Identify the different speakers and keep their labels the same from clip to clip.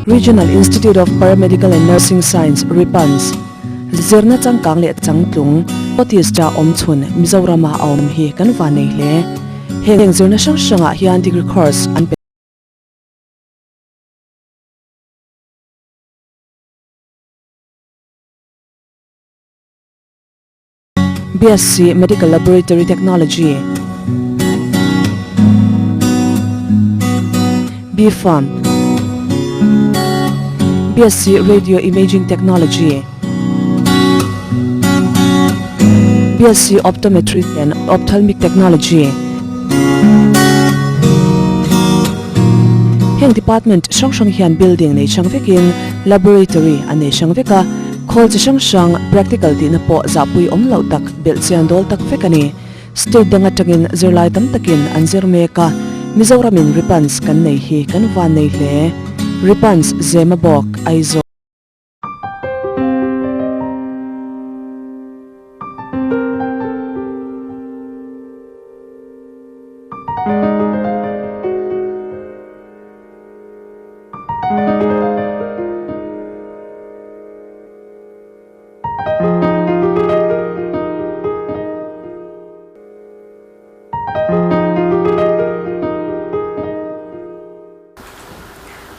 Speaker 1: Regional Institute of Paramedical and Nursing Science, RIPANS, zirna changkang leh changtlung, Otis-a awm chhun Mizorama a awm hi kan van nei hle. Heng zirna hrang hrangah hian degree course an pe. BSc Medical Laboratory Technology, B.Pharm, BSc Radio Imaging Technology, BSc Optometry and Ophthalmic Technology. Heng department hrang hrang hian building nei hrang vekin laboratory an nei hrang vek a. Khawl chi hrang hrang practical tihna pawh zahpui awm loh tak belh chian dawl tak vek a ni. State dang atangin zirlai tam takin an zir mek a, Mizoramin Ripans kan nei hi kan van nei hle. Ripans Zemabawk, Aizawl.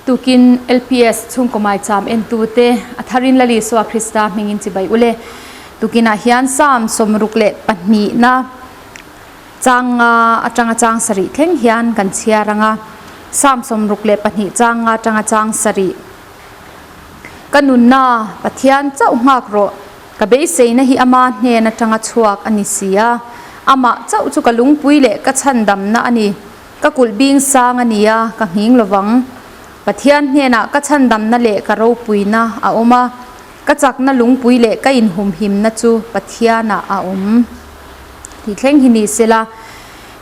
Speaker 2: Tukin LPS chhungkaw maicham entute a tharin Lal Isua Krista hmingin chibai ule. Tukinah hian Psalm 62na Chang nga atanga chang sarih thleng hian kan chhiar ang a, Psalm 62 chang nga atanga chang sarih. Ka nunna, Pathian chauh nghak rawh, ka beiseina hi ama hnen atanga chhuak a ni si a, amah chauh chu ka lungpui leh ka chhandamna a ni, ka kulh bing sang a ni a, ka nghing lovang. Pathian hnenah ka chhandamna leh ka ropuina a awm a, ka chakna lungpui leh ka inhumhimna chu Pathianah a awm. Tih thleng hi ni sela,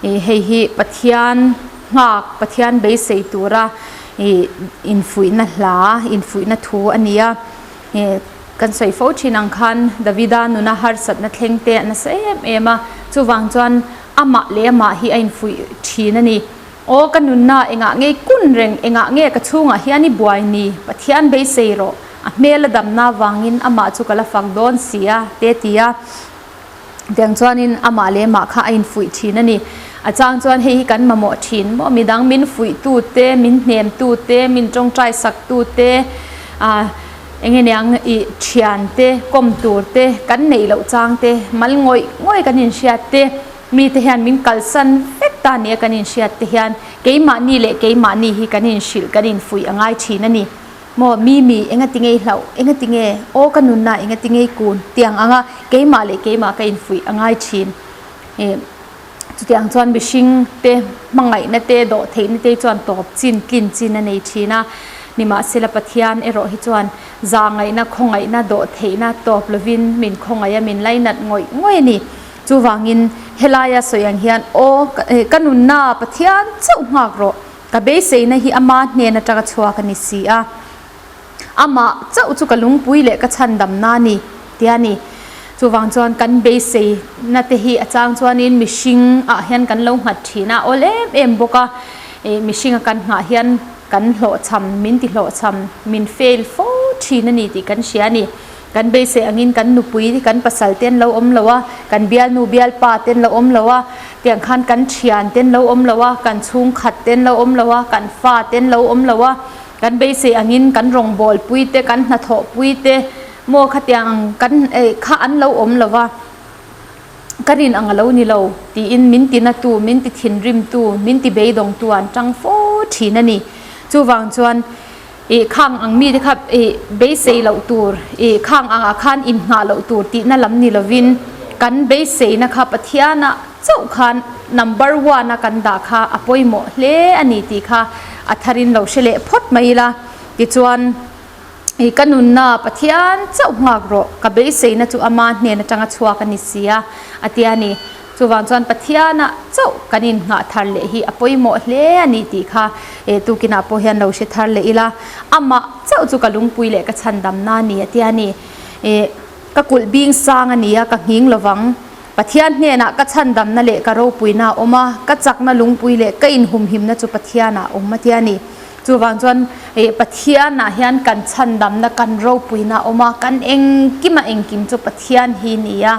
Speaker 2: ih hei hi Pathian nghak, Pathian beisei tura ih infuihna hla, infuihna thu a ni a. Ih kan sawi fo thin ang khan Davida nuna harsatna thleng te a nasa em em a, chuvang chuan amah leh amah hi a infuih thin a ni. Aw ka nunna engah nge kun reng, engah nge ka chhungah hian i buai ni, Pathian beisei rawh, a hmel a damna avangin amah chu ka la fak dawn si a, te ti a. Tiang chuanin amah leh mah kha a infuih thin a ni. A chang chuan hei hi kan mamawh thin maw? Midang min fuihtu te, min hnemtu te, min tawngtai saktu te, ah eng nge niang ih thian te, kawm tur te kan neih loh chang te, mal ngawih ngawih kan inhriat te, mite hian min kalsan vek ta nia kan inhriat te hian keimahni leh keimahni hi kan inhrilh, kan infuih a ngai thin a ni. Maw Mimi, enga ti ngei hlauh, enga ti nge, aw ka nunna enga ti ngei kun tiang anga keimah leh keimah ka infuih a ngai thin. Ih, chutiang chuan mihring te hmangaihna te dawh theihna te chuan tawp chin, tlin chin a nei thin a, nimahsela Pathian erawh hi chuan zahngaihna, khawngaihna, dawh theihna tawp lovin min khawngaih a, min lainat ngawih ngawih a ni. Chuvangin helaia sawi ang hian aw ka nunna Pathian chauh nghak rawh. Ka beiseina hi ama hnen atanga chhuak a ni si a, amah chauh chu ka lungpui leh ka chhandamna a ni, tia ni. Chuvang chuan kan beiseina te hi a chang chuanin mihring ah hian kan lo nghat thin a, awl em em bawk a, ih mihringa kan nghah hian kan hlawhchham, min ti hlawhchham, min fail fo thin a ni tih kan hria a ni. Kan beisei angin kan nupui, kan pasal te an lo awm lo a, kan bialnu bialpa te an lo awm lo a, tiang khan kan thian te an lo awm lo a, kan chhungkhat te an lo awm lo a, kan fa te an lo awm lo a, kan beisei angin kan rawngbawlpui te, kan hnathawhpui te maw khatiang kan kha an lo awm lo va, ka rin ang a lo ni lo tiin min ti natu, min ti thinrimtu, min ti beidawngtu an tang fo thin a ni. Chuvang chuan. Ih khang ang mite kha ih beisei loh tur, ih khang angah khan inngah loh tur tihna lam ni lovin kan beiseina kha Pathiana chauh khan number one a kan dah kha a pawimawh hle a ni tih kha a tharin lo hre leh phawt mai ila. Tichuan ih ka nunna Pathian chauh nghak rawh, ka beiseina chu ama hnen atanga chhuak a ni si a, a ti a ni. Chuvang chuan Pathianah chauh kan inngah thar leh hi a pawimawh hle a ni tih kha eh tukinah pawh hian lo hre thar leh ila, amah chauh chu ka lungpui leh ka chhandamna a ni a tia ni. Eh ka kulh bing sang a ni a, ka nghing lovang. Pathian hnenah ka chhandamna leh ka ropuina a awm a, ka chakna lungpui leh ka inhumhimna chu Pathianah a awm a tia ni. Chuvang chuan ih Pathianah hian kan chhandamna kan ropuina a awm a, kan engkima engkim chu Pathian hi ni a,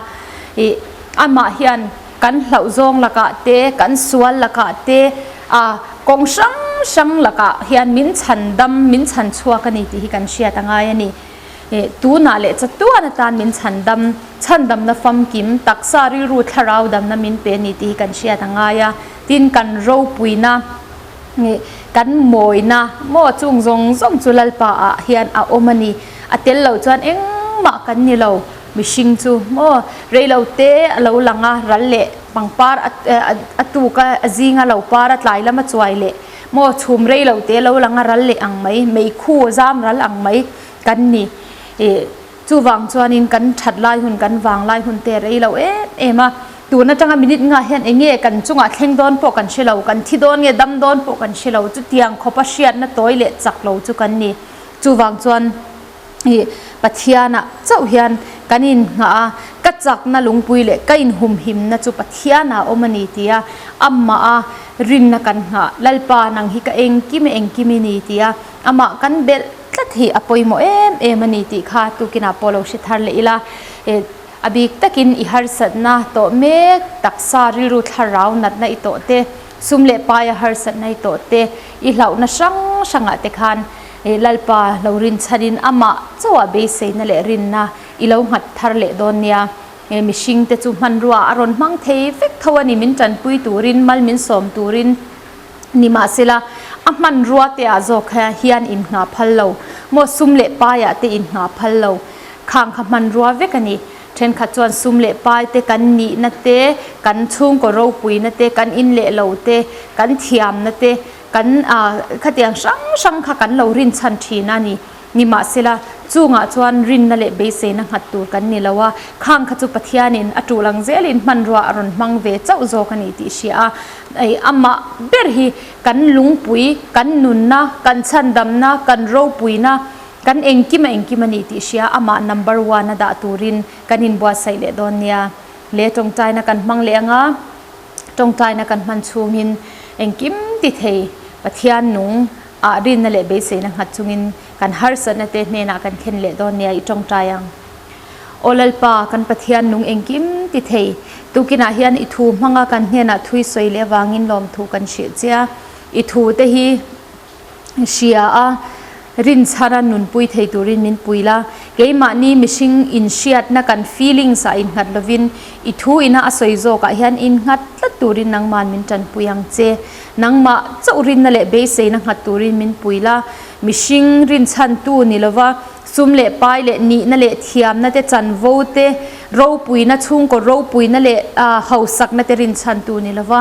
Speaker 2: ih amah hian kan hlauh zawng lakah te, kan sual lakah te, ah kawng hrang hrang lakah hian min chhandam, min chhan chhuak a ni tih hi kan hriat a ngai a ni. Ih tunah leh chatuan atan min chhandam, chhandamna famkim, taksa rilru thlarau damna min pe a ni tih hi kan hriat a ngai a, tin kan ropuina, Nih kan mawina maw chung zawng zawng chu Lalpa ah hian a awm a ni. A tel loh chuan engmah kan ni lo. Mihring chu maw rei lo te a lo lang a, ral leh pangpar a tuk a, a zing a lo par a, tlai lam a chuai leh maw chhum rei lo te a lo lang a, ral leh ang mai, meikhu zam ral ang mai kan ni. Ih. Chuvang chuanin kan that lai hun, kan vang lai hun te rei lo em em a. Tun atanga minute ngah hian eng nge kan chungah thleng dawn pawh kan hre lo, kan thi dawn nge dam dawn pawh kan hre lo. Chutiang khawpa hriatna tawi leh chak lo chu kan ni. Chuvang chuan ih Pathianah chauh hian kan innghah a, ka chakna lungpui leh ka inhumhimna chu Pathianah a awm a ni tia amah a rinna kan nghah. Lalpa nang hi ka engkim e engkim i ni tia amah kan belh. Tlat hi a pawimawh em em a ni tih kha tukinah pawh lo hre thar leh ila. A bik takin i harsatna tawh mek, taksa rilru thlarau natna i tawh te, sum leh paia harsatna i tawh te, i hlauhna hrang hrangah te khan Lalpa lo rinchhanin amah chauhah beiseina leh rinna i lo nghat thar leh dawn nia. Mihring te chu hmanrua a rawn hmang thei vek tho a ni, min tanpui turin, mal min sawm turin. Nimahsela, a hmanrua te ah zawk hian in nghah phal lo maw, sum leh pai ah te in nghah phal lo khang kha hmanrua vek a ni. Thenkhat chuan sum leh pai te kan nihna te, kan chhungkaw ropuina te, kan in leh lo te, kan thiamna te, kan khatiang hrang hrang kha kan lo rinchhan thin a ni. Nimahsela, chungah chuan rinna leh beiseina nghat tur kan ni lo a, khang kha chu Pathianin a tul ang zelin hmanrua a rawn hmang ve chauh zawk a ni tih hria a, ei amah ber hi kan lungpui, kan nunna, kan chhandamna, kan ropuina, kan engkim a engkim a ni tih hria amah number one a dah turin kan inbuatsaih leh dawn nia. Le tawngtaina kan hmang leh ang a, tawngtaina kan hman chhungin engkim ti thei Pathian nung, Ah rinna leh beiseina nghat chungin kan harsatna te hnenah kan thlen leh dawn nia i tawngtai ang. Aw Lalpa, kan Pathian nung engkim ti thei, tukinah hian i thu hmanga kan hnenah thui sawi leh avangin lawmthu kan hrilh che a, i thu te hi hria a, rinchhara nunpui thei turin min pui la, keimahni mihring inhriatna kan feelings ah innghat lovin i thu ina a sawi zawkah hian innghat tlat turin nangman min tanpui ang che. Nangmah chauh rinna leh beiseina nghat turin min pui la, mihring rinchhantu ni lova sum leh pai leh nihna leh thiamna te chanvo te, ropuina chhungkaw ropuina leh hausakna te rinchhantu ni lova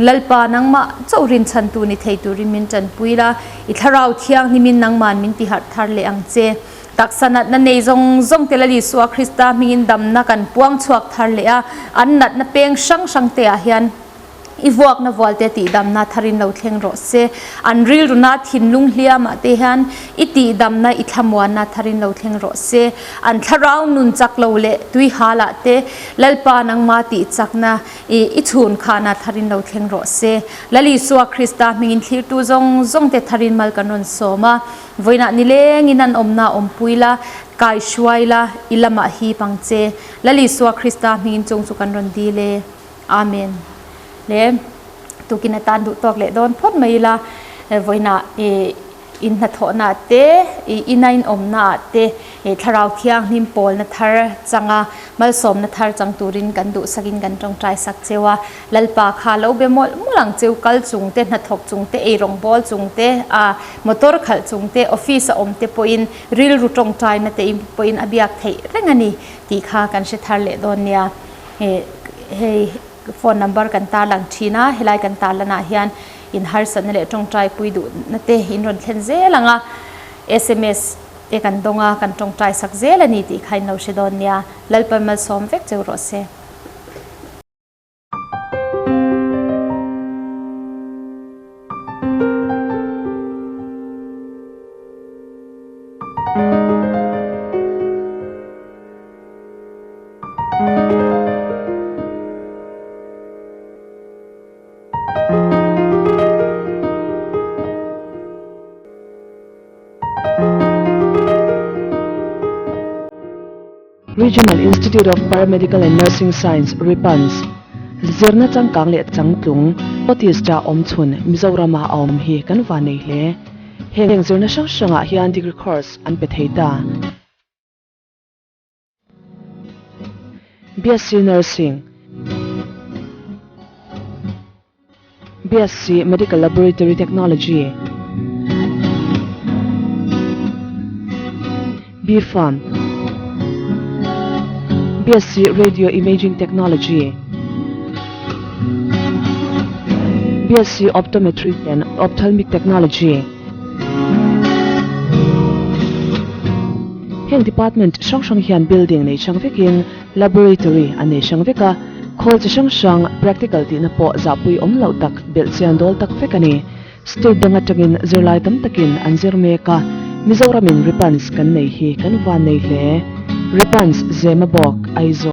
Speaker 2: Lalpa nangmah chauh rinchhantu ni thei turin min tanpui la, i thlarau thianghlimin nangman min tiharh thar leh ang che. Taksa natna nei zawng zawng te Lal Isua Krista hmingin damna kan puang chhuak thar leh a, an natna peng hrang hrang te ah hian, I vuakna vualte tihdamna tharin lo thleng rawh se. An rilruna thinlung hliamah te hian i tihdamna, i thlamuanna tharin lo thleng rawh se. An thlarau nun chak lo leh tui halah te Lalpa nangma tihchakna i i chhun khana tharin lo thleng rawh se. Lal Isua Krista hmingin thlirtu zawng zawng te tharin mal kan rawn sawm a. Vawiinah nilengin an awmna awmpui la, kai hruai la, i lamah hip ang che. Lal Isua Krista hmingin chung chu kan rawn dil e. Amen. Le tukin atan duh tawk leh dawn phawt mai ila vawiinah i in hnathawhna te i ina in awmna ah te i thlarau thianghlim pawlna thar changa malsawmna thar chang turin kan duhsakin kan tawngtai sak cheu a. Lalpa kha lo be mawlh mawlh ang cheu kal chung te hnathawk chung te eirawng bawl chung te a motor khalh chung te office a awm te pawhin rilru tawngtaina te pawhin a biak theih reng a ni tih kha kan hre thar leh dawn nia. Hei phone number kan tarlang thin a, helai kan tarlanah hian in harsatna leh tawngtai pui duhna te in rawn thlen zel ang a, sms te kan dawng a, kan tawngtai sak zel a ni tih kha in lo hre dawn nia, Lalpan malsawm vek cheu rawh se.
Speaker 1: Regional Institute of Paramedical and Nursing Science, RIPANS, zirna changkang leh changtlung, Northeast-a awm chhun Mizorama a awm hi kan van nei hle. Heng zirna hrang hrangah hian degree course an pe thei ta. BSc Nursing, BSc Medical Laboratory Technology, B-Pharm, BSc Radio Imaging Technology, BSc Optometry and Ophthalmic Technology. Heng department hrang hrang hian building nei hrang vekin laboratory an nei hrang vek a, khawl chi hrang hrang practical tihna pawh zahpui awm loh tak belhchian dawl tak vek a ni. State dang atangin zirlai tam takin an zir mek a, Mizoramin Ripans kan nei hi kan van nei hle. Ripans Zemabawk, Aizawl.